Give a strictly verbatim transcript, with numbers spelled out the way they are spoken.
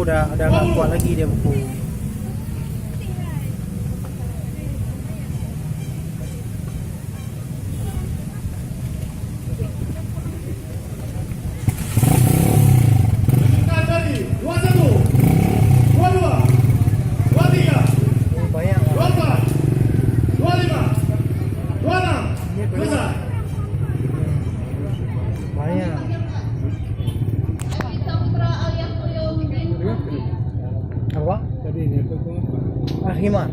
Dah, dah agak kuat lagi dia pukul. Dua satu, dua dua, dua tiga, banyak, dua empat, dua lima, dua enam. Ini banyak. Banyak. Apa? Tadi ni apa tu? Ah, Himar.